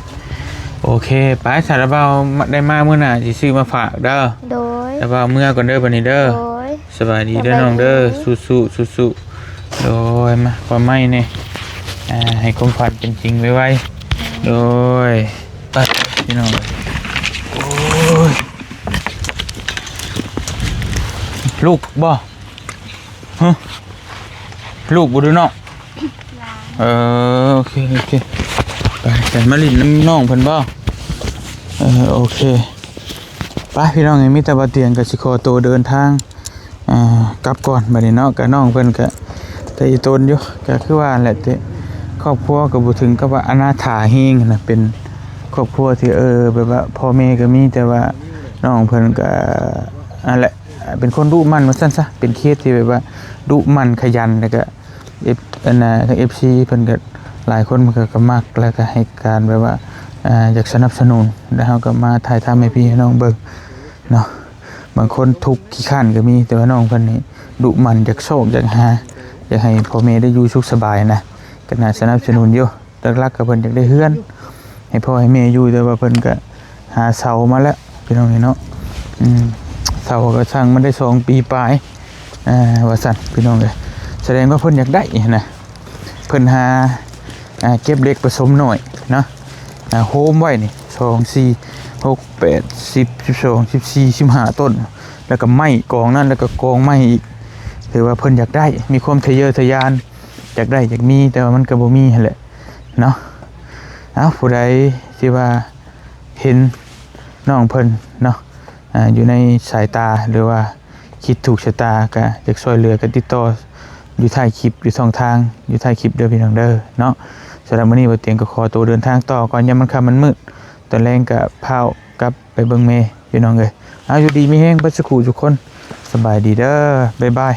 ໂອເຄ ໄປ ສາລະບ່າວ ໄດ້ມາມື້ໜ້າຊິຊື້ມາຝາກເດີ. ໂດຍ ສາລະບ່າວເມືອກ່ອນເດີບັດນີ້ເດີ. ໂດຍ ສະບາຍດີເດີ ສະບາຍດີ ນ້ອງເດີ. ສູ້ໆ ສູ້ໆ. ໂດຍ ມາ ຄວາມໄມ້ນີ້ ອ່າ ໃຫ້ຄວາມຝັນເປັນຈິງໄວໆ. ໂດຍ ໄປ ພີ່ນ້ອງ. ໂອ້ຍ ລູກບໍ່? ຮະ ລູກບໍ່ດູນ້ອງ? ເອີ ໂອເຄ ໂອເຄ ໄປ ໄປມາຫຼິ້ນນຳນ້ອງເພິ່ນບໍ່? ເອີ ໂອເຄ ໄປ ພີ່ນ້ອງເອີຍ ມີແຕ່ວ່າຕຽງກໍຊິຂໍໂຕເດີນທາງ ອ່າ ກັບກ່ອນບັດນີ້ເນາະ. ກະນ້ອງເພິ່ນກະ ກະອີ່ຕົນຢູ່ ກະຄືວ່າແຫຼະ ແຕ່ຄອບຄົວກໍບໍ່ເຖິງກັບວ່າອະນາຖາແຮງນະ ເປັນຄອບຄົວທີ່ ເອີ ແບບວ່າພໍ່ແມ່ກໍມີ ແຕ່ວ່ານ້ອງເພິ່ນກະ ອັນແຫຼະ ເປັນຄົນດຸໝັ່ນວ່າຊັ້ນຊະ ເປັນເຄສທີ່ແບບວ່າດຸໝັ່ນຂະຫຍັນ ແລ້ວກະ ເອັຟ ອັນນ່າ ທາງ ເອັຟ ຊີ ເພິ່ນກໍຫຼາຍຄົນ ເພິ່ນກໍ ກໍມັກ ແລ້ວກໍໃຫ້ການແບບວ່າ ອ່າ ຢາກສະໜັບສະໜູນ ແລ້ວເຮົາກໍມາຖ່າຍທຳໃຫ້ພີ່ໃຫ້ນ້ອງເບິ່ງເນາະ. ບາງຄົນທຸກຂີ້ຄ້ານກໍມີ ແຕ່ວ່ານ້ອງເພິ່ນນີ້ດຸໝັ່ນ ຢາກຊອກ ຢາກຫາ ຢາກໃຫ້ພໍ່ແມ່ໄດ້ຢູ່ສຸກສະບາຍນະ ກໍໜ້າສະໜັບສະໜູນຢູ່. ຫຼັກໆກໍເພິ່ນຢາກໄດ້ເຮືອນໃຫ້ພໍ່ໃຫ້ແມ່ຢູ່ ແຕ່ວ່າເພິ່ນກໍຫາເສົາມາແລ້ວ ພີ່ນ້ອງເອີຍເນາະ. ອືມ ເສົາກໍສ້າງມາໄດ້ສອງປີປາຍ ອ່າ ວ່າຊັ້ນ ພີ່ນ້ອງເອີຍ. ສະແດງວ່າເພິ່ນຢາກໄດ້ຫັ້ນນະ ເພິ່ນຫາ ອ່າ ເກັບເຫຼັກປະສົມໜ້ອຍເນາະ ອ່າ ໂຮມໄວ້ນີ້ ສອງ ສີ່ ຫົກ ແປດ ສິບ ສິບສອງ ສິບສີ່ ສິບຫ້າຕົ້ນ ແລ້ວກໍໄມ້ກອງນັ້ນ ແລ້ວກໍກອງໄມ້ອີກ. ຖືວ່າເພິ່ນຢາກໄດ້ ມີຄວາມທະເຍີທະຍານ ຢາກໄດ້ຢາກມີ ແຕ່ວ່າມັນກໍບໍ່ມີຫັ້ນແຫຼະເນາະ. ເອົາ ຜູ້ໃດທີ່ວ່າເຫັນນ້ອງເພິ່ນເນາະ ອ່າ ຢູ່ໃນສາຍຕາ ຫຼືວ່າຄິດຖືກຊະຕາ ກະຢາກຊ່ວຍເຫຼືອ ກະຕິດຕໍ່ຢູ່ທ້າຍຄລິບ ຢູ່ຊ່ອງທາງຢູ່ທ້າຍຄລິບເດີ ພີ່ນ້ອງເດີເນາະ. ສຳລັບມື້ນີ້ ບໍ່ຕຽງກໍຂໍໂຕເດີນທາງຕໍ່ກ່ອນ ຍາມມັນຄ່ຳມັນມືດ ຕອນແລງກະພ້າວກັບໄປເບິ່ງແມ່ ພີ່ນ້ອງເອີຍ. ເອົາ ຢູ່ດີມີແຮງເບິດສູ່ຜູ້ສູ່ຄົນ ສະບາຍດີເດີ ບາຍບາຍ.